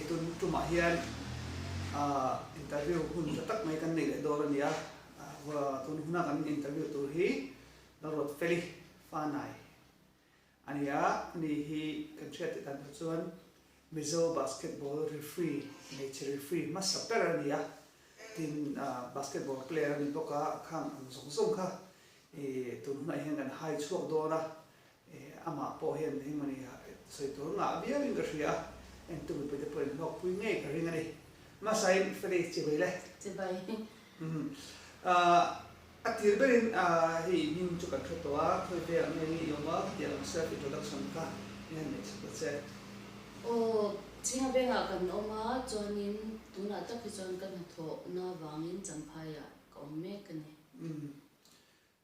tun tumah hian interview hun tha tak mai kan nei leh dawn a ni a, tun huna kan interview tur hi Lalruatfeli Fanai a ni a, ani hi kan hriat tih dan tur chuan Mizo basketball referee, hmeichhe referee hmasa ber a ni a, tin basketball player a ni bawk a, a khang ang zawng zawng kha tun hunah hian kan hai chhuak dawn a, amah pawh hian engmawni sawi tur ngah viauin ka hria a, entu mipuite pawhin hlawkpui ngei ka ring a ni. Hmasain Feli chibai le. Chibai. A tir berin hei hming chu kan hre tawh a, khawi velah nge i awm a, khatiang ang self introduction kha i han neih chhuk ta che. Aw, Chhinga vengah kan awm a, chuanin tunah tak hi chuan ka hnathawhna vangin Champhaiah ka awm mek a ni. Umm,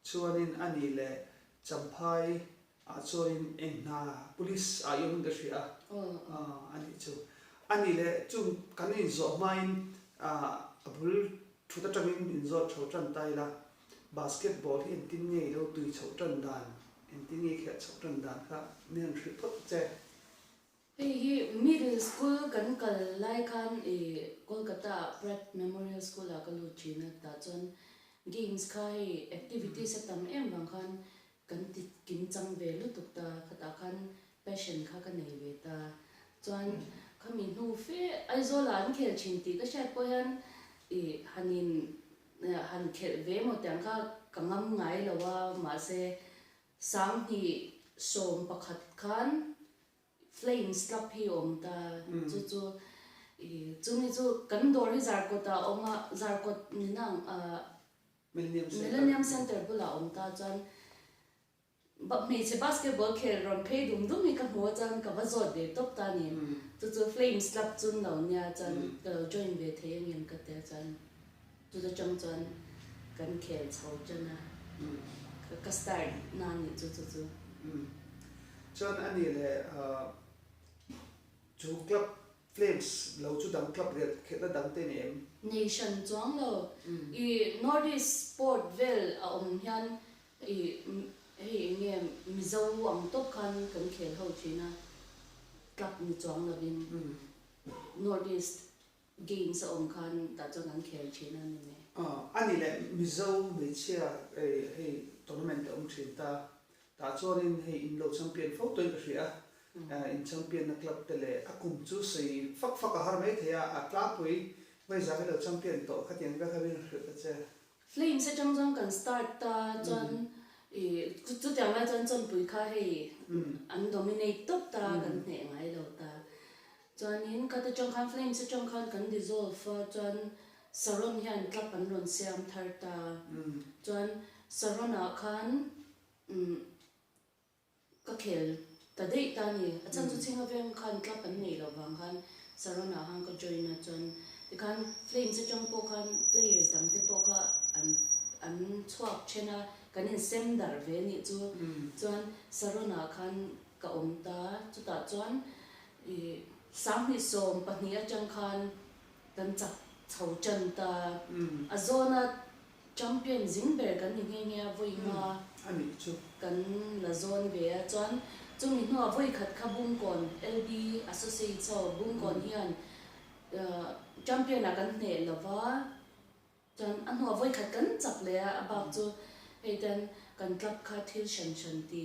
chuanin a nih leh Champhai ah chuanin eng hna police ah i awmin ka hria a, a nih chu. A nih leh chung kan inzawh hmain a bul Thut atangin inzawt chho tan ta ila, basketball hi engtin nge i lo tui chhoh tan dan, engtin nge i khelh chhoh tan dan kha min han hrilh phawt che. Hei hi middle school kan kal lai khan i Kolkata ah Pratt Memorial School ah ka lut thin a, tah chuan games kha hei activities a tam em vang khan Kan ti kim chang ve lutuk ta, khatah khan passion kha ka nei ve ta. Chuan khami hnu fe Aizawl ah an khel thin tih ka hriat pawh hian i han in han khelh ve maw tiang kha ka ngam ngai lo a, mahse 2011 khan Flames club hi a awm ta, chu chu i chumi chu kan dawr hi Zarkawt ah a awm a, Zarkawt ni nang ah Millennium Centre bulah awm ta chuan hmeichhe basketball khel rawn phei dum dum hi ka hmu a chuan ka va zawt ve tawp ta a ni. Chu chu Flames Club chu lo nia chuan ka lo join ve thei angem ka tia chuan chuta tang chuan kan khel chho tan a, ka start na a nih chu chu chu. Chuan a nih leh chu club Flames lo chu dang club riat khelhna dang te ni em? Nei hran chuang lo. I North East sport vel a awm hian i hei eng nge Mizo ang tawp khan kan khel ho thin a, club ni chuang lovin North East games a awm khan tah chuan kan khel thin a ni mai. A ni leh Mizo hmeichhia hei tournament a awm thin ta, tah chuanin hei in lo champion fo tawhin ka hria a, In champion na club te leh a kum chu sawi fak fak a har mai thei a, a tlangpui Vaizah hi lo champion tawh khatiang vek a rin hrilh ta che. Flames atang chuan kan start ta chuan i chutiang lai chuan chawnpui kha hei an dominate tawp ta kan hneh ngai lo ta. Chuanin khat atang khan Flames atang khan kan dissolve a chuan Saron hian club an rawn siam thar ta. Chuan Saron ah khan Ka khel ta daih ta a ni. A chhan chu Chhinga veng khan club an neih loh vang khan Saron ah khan ka join a chuan tikhan Flames atang pawh khan players dang te pawh kha an an chhuak then a, kan in sem darh ve a nih chu. Chuan Saron ah khan ka awm ta, chutah chuan ih 2012 atang khan kan chak chho tan ta. A zawn a Champion zing ber kan ni nghe nghe a, vawi nga kan la zawn ve a, chuan chumi hnuah vawi khat kha Bungkawn LB Associates ho Bungkawn hian Champion ah kan hneh lo va, chuan a hnuah vawi khat kan chak leh a, a bak chu hei ten kan club kha thil hran hran ti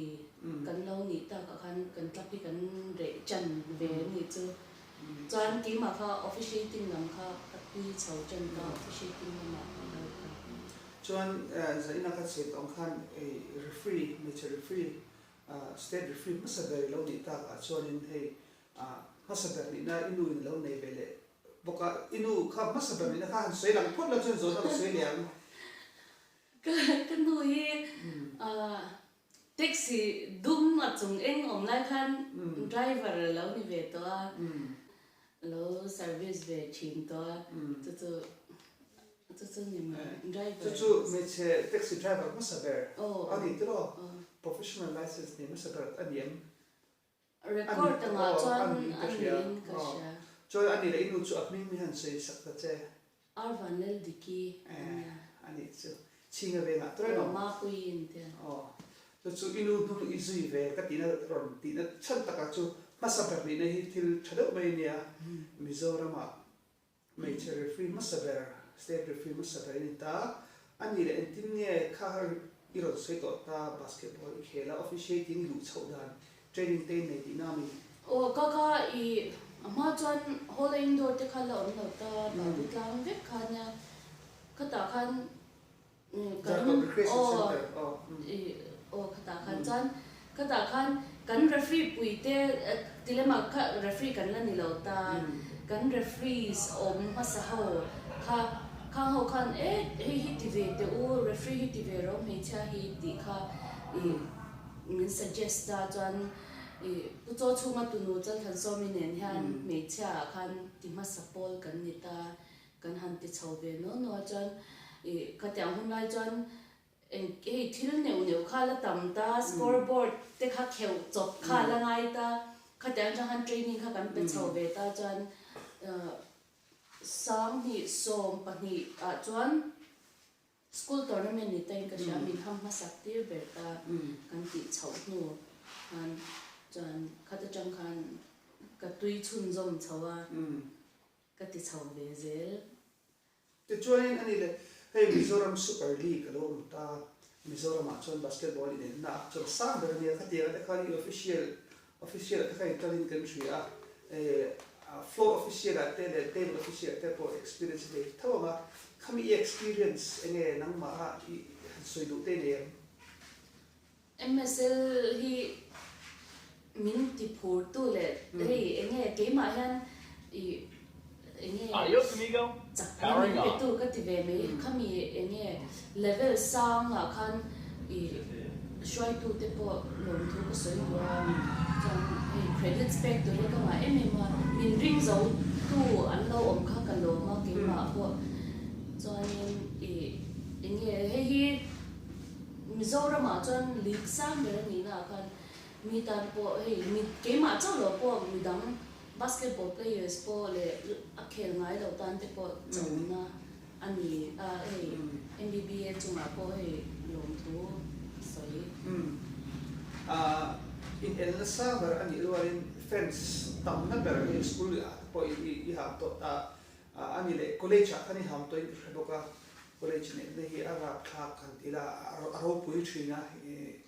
kan lo nih takah khan kan club hi kan reh chan ve a nih chu. Chuan keimah kha officiating lam kha ka tui chho ṭan ta, officiating lamah ka kal ta. Chuan Zaina kha chhe tawng khan referee, hmeichhe referee, state referee hmasa ber i lo nih tak ah chuanin hei hmasa ber nihna i nu in a lo nei ve leh bawk a, i nu kha hmasa ber nihna kha han sawi lang phawt la chuan zawhna ka sawi leh ang. Ka nu hi Taxi dum a chung eng awm lai khan driver a lo ni ve tawh a, a lo service ve thin tawh a, chu chu chu chu ni mai driver. Chu chu hmeichhe taxi driver hmasa ber a ni tiraw? Professional license nei hmasa ber a ni em? Record angah chuan a niin ka hria. Chuan a ni leh i nu chu a hming mi han sawi sak ta che. Ar Vanlal Diki a nia. A nih chu. Chhinga vengah tawh emaw? Aw, Mapuiin te. Aw. Chu chu i nu hnung i zui ve ka tihna rawn tihna chhan takah chu Hmasa ber nihna hi thil tha deuh mai a nia. Mizoramah hmeichhe referee hmasa ber, state referee hmasa ber i ni ta. A nih leh engtin nge kha i rawn sawi tawh ta, basketball i khel a, officiating i luh chhoh dan, training te i nei tihna a mi? Aw ka kha i a hma chuan hall a indoor te kha la awm lo ta, babu tlang vek kha nia, khatah khan Kan aw aw khatah khan chuan khatah khan kan referee pui te ti lamah kha referee kan la ni lo ta kan referees awm hmasa ho kha khang ho khan e hei hi ti ve teh u referee hi ti ve rawh hmeichhia hi tih kha ih min suggest ta chuan ih Pu Chaw chhunga tunu Chalthansawmi nen hian hmeichhia ah khan ti hmasa pawl kan ni ta. Kan han ti chho ve nual nual chuan ih khatiang hun lai chuan eng hei thil neuh neuh kha la tam ta, score board te kha kheuh chawp kha la ngai ta, khatiang atang khan training kha kan pe chho ve ta chuan 2017 ah chuan school tournament ni tain ka hria min ham hmasak tir ber ta kan tih chhoh hnu khan chuan khat atang khan ka tui chhunzawm chho a. Ka ti chho ve zel. Tichuanin ani le, hei Mizoram Super League a lo awm ta, Mizoramah chuan basketball inenna ah chuan sang ber a nia, khatiang te khan i official, official ah te khan inkalin kan hria a, eh floor official ah te leh table official ah te pawh experience i nei tho ang a, khami i experience enge nangmah i han sawi duh te i nei em? MSL hi min ti phur tu leh hei enge keimah hian i enge chakna min pe tu ka ti ve mai khami enge level sang ah khan i hruaitu te pawh lawmthu ka sawi duh a chuan hei credits pek tur hi ka ngah em em a min ring zo tu an lo awm kha ka lawm a keimah pawh chuanin i enge hei hi Mizoramah chuan league sang ber a nihna ah khan mi tan pawh hei mi keimah chauh loh pawh midang basketball players pawh leh a khel ngai loh tan te pawh chona a ni a hei MBBA chungah pawh hei lawmthu a sawi. Umm in elna sang ber a nih rualin fans tamna ber hi school ah te pawh i hah tawh ta a ni leh college ah khan i ham tawhin ka hre bawk a. College neihna hi a rapthlak han ti ila a ropui thin a,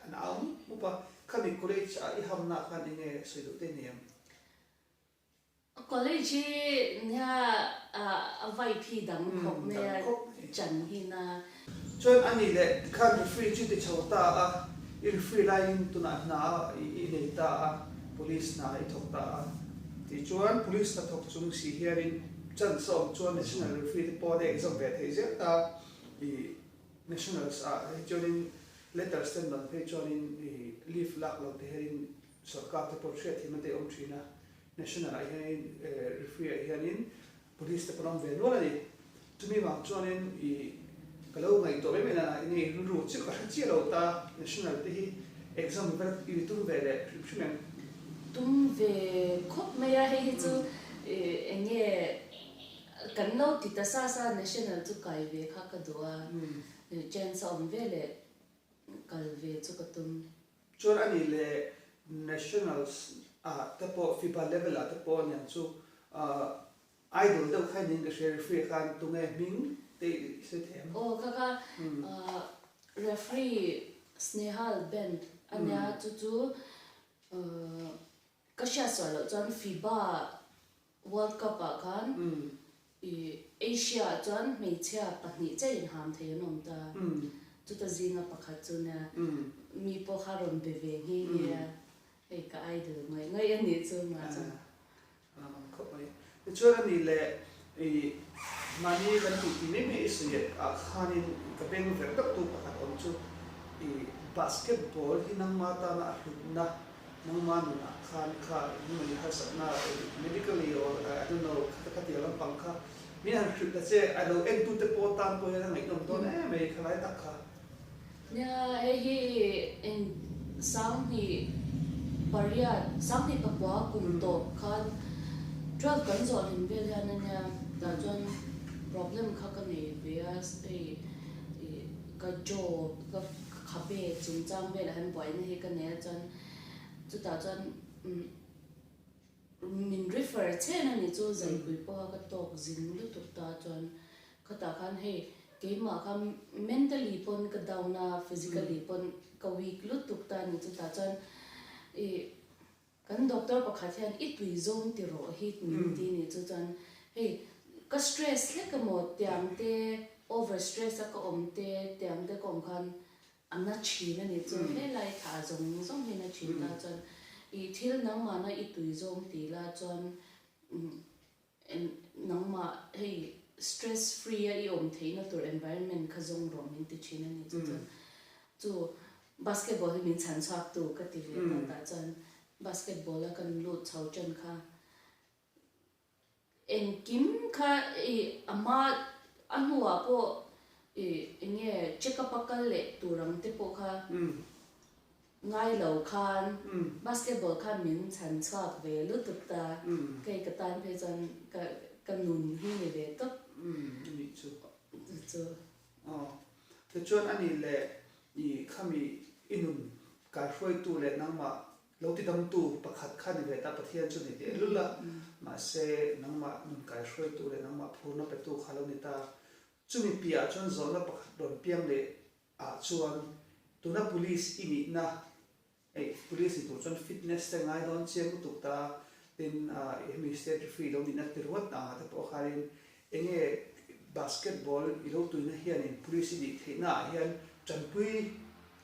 an au mup mup a, khami college a i hamna khan enge sawi duh te ni em? College hi nia a vibe hi dang khawp mai a, chan hi na. Chuan a nih leh tikhan referee chu ti chho ta a, i referee laiin tunah hna i nei ta a, police hna i thawk ta a, tichuan police hna thawk chung si hianin Chance a awm chuan national referee te pawh an exam ve theih zel ta i nationals ah hi chuanin letters te an ban phei chuanin i leave lak lo te hianin sorkar te pawh hriatthiam na te awm thin a, national ah hianin referee ah hianin police te pawh an awm ve nual a ni. Chumi vang chuanin i ka lo ngaihtuah mai mai nana enge i rilru chiah ka hre chiah lo ta national te hi exam vel i tum ve leh hrim hrim em? Tum ve khawp mai a, hei hi chu enge kan lo ti ta sa sa national chu kai ve kha ka duh a, chance a awm ve leh kal ve chu ka tum. Chuan a nih leh nationals ah te pawh FIBA level ah te pawh aniang chu Idol deuh kha inin ka hria referee khan tunge hming te i sawi thei em? Aw kha kha referee Snehal Band a nia chu chu ka hriat sual loh chuan FIBA World Cup ah khan i Asia ah chuan hmeichhia pahnih chiah inham thei an awm ta chuta zinga pakhat chu nia mi pawh kha rawn be ve nghe nghe a hei ka idol ngaih ngaih a nih chu mah chuan. Khawp mai. Tichuan a nih leh i mahni kan tih ti mai mai i sawi ah khanin ka beng verh deuh tu pakhat awm chu i basketball hi nangma tana a hlutna nangma nunah khan kha engemaw ni harsatna medically or I don't know kha tia lampang kha min han hrilh ta che a lo entu te pawh tan pawh hian a ngaihnawm dawn em mai khalai tak kha. Nia, hei hi eng 2008, 2009 kum tawp khan 12 kan zawh hlim vel hian a nia, tah chuan problem kha ka nei ve a, hei ih ka jaw ka khabe chungchang velah hian buaina hi ka nei a, chuan chutah chuan umm. Min refer chen a nih chu zaipui pawha ka tawk zin lutuk ta chuan khatah khan hei keimah kha mentally pawn ka down a physically pawn ka weak lutuk ta a nih chu tah chuan ih kan doctor pakhat hian i tui zawng ti rawh hi min ti a nih chu chuan hei ka stress hlek emaw tiang te over stress a ka awm te tiang te ka awm khan A na thin a nih chu helai thla zawng zawng hi na thin ta chuan i thil nangmahna i tui zawng ti la chuan nangmah hei stress free a i awm theihna tur environment kha zawng rawh min ti thin a nih chu chuan chu basketball hi min chhan chhuak tu ka ti ve ta tah chuan basketball a kan lut chho tan kha Engkim kha i a hma a hnuah pawh i eng nge check up a kal leh tur ang te pawh kha ngai lo khan basketball khan min chhan chhuak ve lutuk ta kei ka tan phei chuan ka ka nun hi ni ve tawp. Anih chu. Chu. Aw. Tichuan anih leh i khami i nun kaihruaitu leh nangmah Lo ti damtu pakhat kha ni ve ta, Pathian chu ni teh lul a, mahse nangmah nun kaihruaitu leh nangmah phurna petu kha lo ni ta. Chumi piahah chuan zawhna pakhat rawn piang leh ah chuan tuna police i nihna, ei police ni tur chuan fitness te ngai dawn chiang lutuk ta, tin hemi state referee lo nihna ti ruat ang ah te pawh khanin enge basketball i lo tuina hianin police i nih theihna ah hian tanpui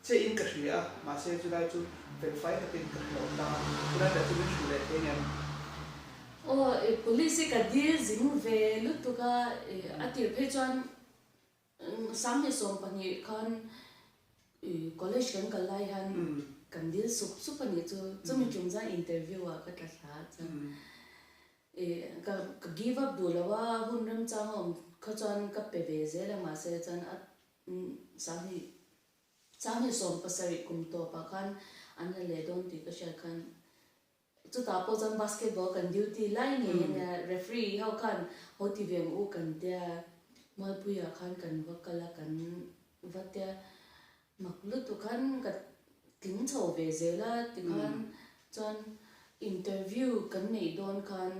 Che in ka hria a, mahse chulai chu felfai takin ka hre lo ta a, chulai tak chu min hrilh leh thei ngem? Aw, i police hi ka dil zing ve lutuk a, a tir phei chuan 2020 khan college kan kal lai hian kan dil sup sup a nih chu, chumi tum chuan interview ah ka tla thla a chuan ka give up duh lo a, hun remchang a awm kha chuan ka pe ve zel a, mahse chuan a 2017 kum tawpah khan an la leh dawn tih ka hriat khan chutah pawh chuan basketball kan duty lai ngei a nia, referee ho khan haw ti ve ang u kan tia Mualpuiah khan kan va kal a kan va tia mak lutuk khan ka tling chho ve zel a tikhan chuan interview kan neih dawn khan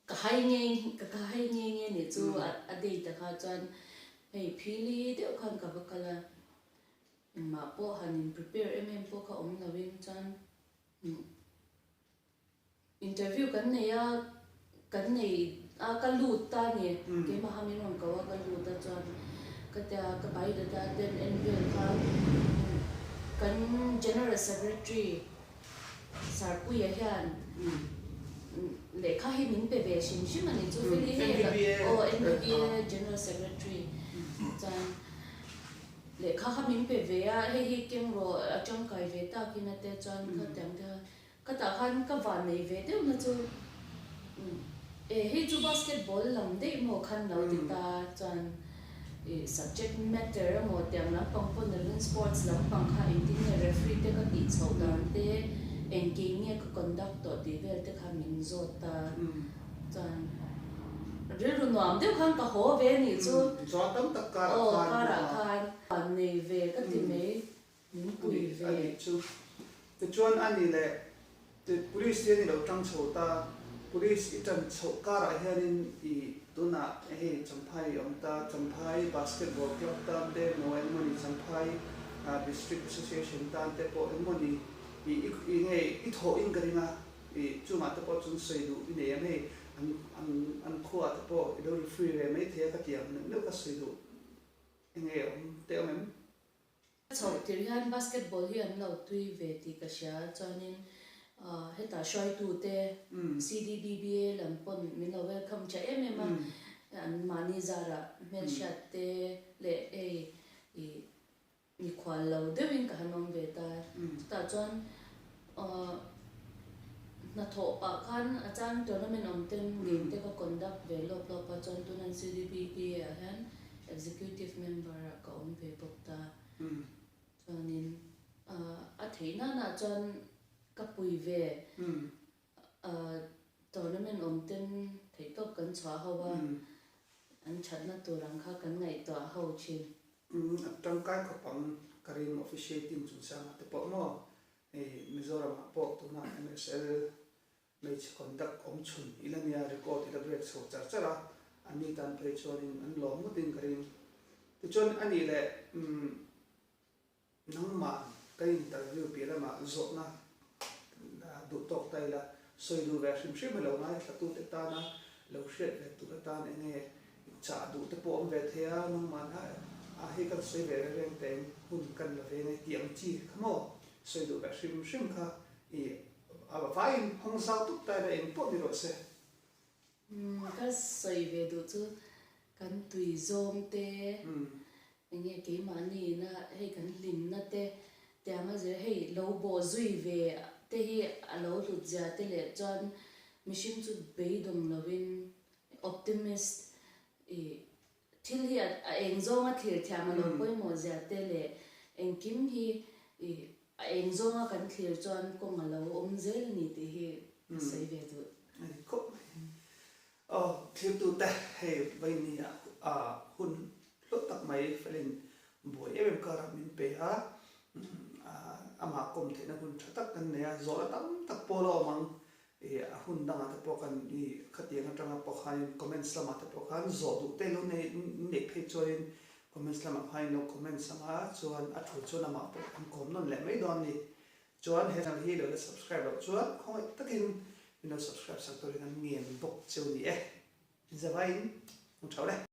Ka hai nge ka hai nge nge nih chu a date ah kha chuan hei phili deuh khan ka va kal a, engmah pawh han in prepare em em pawh kha awm lo in chuan interview kan nei a kan nei a ka lut ta a ni keimah kha min rawn ko a ka lut a chuan ka tia ka biodata ten en vel kha kan general secretary Sarpuia hian lehkha hi min pe ve hrim hrim a ni chu Feli hei aw NBBA General Secretary chuan lehkha kha min pe ve a hei hi keng rawh a tangkai ve takin a tia chuan khatiang te kha ka tah khan ka van nei ve deuh na chu E hei chu basketball lam daih maw khan lo ti ta chuan i subject matter emaw tiang lampang pawh ni lovin sports lampang kha engtin nge referee te ka tih chhoh dan te engkei nge ka conduct tawh tih vel te kha min zawt ta chuan rilru nuam deuh khan ka haw ve anih chu Zawt tam tak karah khan aw karah khan an nei ve ka ti mai min pui ve. Anih chu. Tichuan ani leh Police hian i lo tang chho ta, Police i tan chhoh karah hianin i tunah hei Champhai i awm ta, Champhai Basketball Club tan te emaw engmawni Champhai District Association tan te pawh engmawni i i nge i thawh in ka ring a, i chungah te pawh chuan sawi duh i nei em hei an an an khuaah te pawh i lo referee ve maithei a ka ti ang neuh neuh ka sawi duh enge awm te awm em? Chhoh tir hian basketball hi an lo tui ve tih ka hria chuanin hetah hruaitute CDBBA lam pawn min lo welcome tha em em a, an mahni zarah hmelhriat te leh hei ih mikhual lo deuhin ka han awm ve ta. Chutah chuan hnathawh pah khan a chang tournament awm ten game te ka conduct ve lawp lawp a chuan tunan CDBBA ah hian Executive member ah ka awm ve bawk ta. Chuanin a theih nana chuan ka pui ve. Tournament awm ten theihtawp kan chhuah ho a, an thatna tur ang kha kan ngaihtuah ho thin. A tangkai khawp ang ka ring officiating chungchangah te pawh maw hei Mizoramah pawh tunah MSL. Hmeichhe conduct awm chhun ila nia record ila break chho char char a, anni tan phei chuanin an lawm ngawtin ka ring. Tichuan anih leh umm nangmah kan interview piah lamah zawhna duh tawk ta ila sawi duh ve hrim hrim a lo ngaithlatute tana lo hriat ve tur atan eng nge chah duh te pawh awm ve thei a, nangmah a hei kan sawi ve reng teng hun kan la ve nge tih ang chi kha maw sawi duh ve hrim hrim kha i A vaiin hawng zau tuk ta ila eng pawh ni rawh se. Umm ka sawi ve duh chu kan tui zawng te eng nge keimahni ina hei kan hlimna te tianga zir hei lo bawh zui ve te hi a lo hlut zia te leh chuan mihring chu beidawng lovin optimist ih Thil hi a eng zawnga thlir thiam a lo pawimawh zia te leh engkim hi a eng zawnga kan thlir chuan kawng a lo awm zel a ni tih hi ka sawi ve duh. A ni khawp mai. Aw thirtute hei Vaini ah hun hlawh tak mai felin buai em em karah min pe a, amah kawm theihna hun tha tak kan nei a, zawhna tam tak pawh la awm ang. I a hun dangah te pawh khan i khatiang atanga pawh khanin comments lamah te pawh khan zawh duh te lo nei neih phei chuanin comments lamah khanin lo comments anga chuan a thu chuan amah pawh an kawm nawn leh mai dawn a ni. Chuan he channel hi lo la subscribe loh chuan khawngaih takin min lo subscribe sak turin an ngen bawk cheu ni e. Inzavaiin hmu tha ule.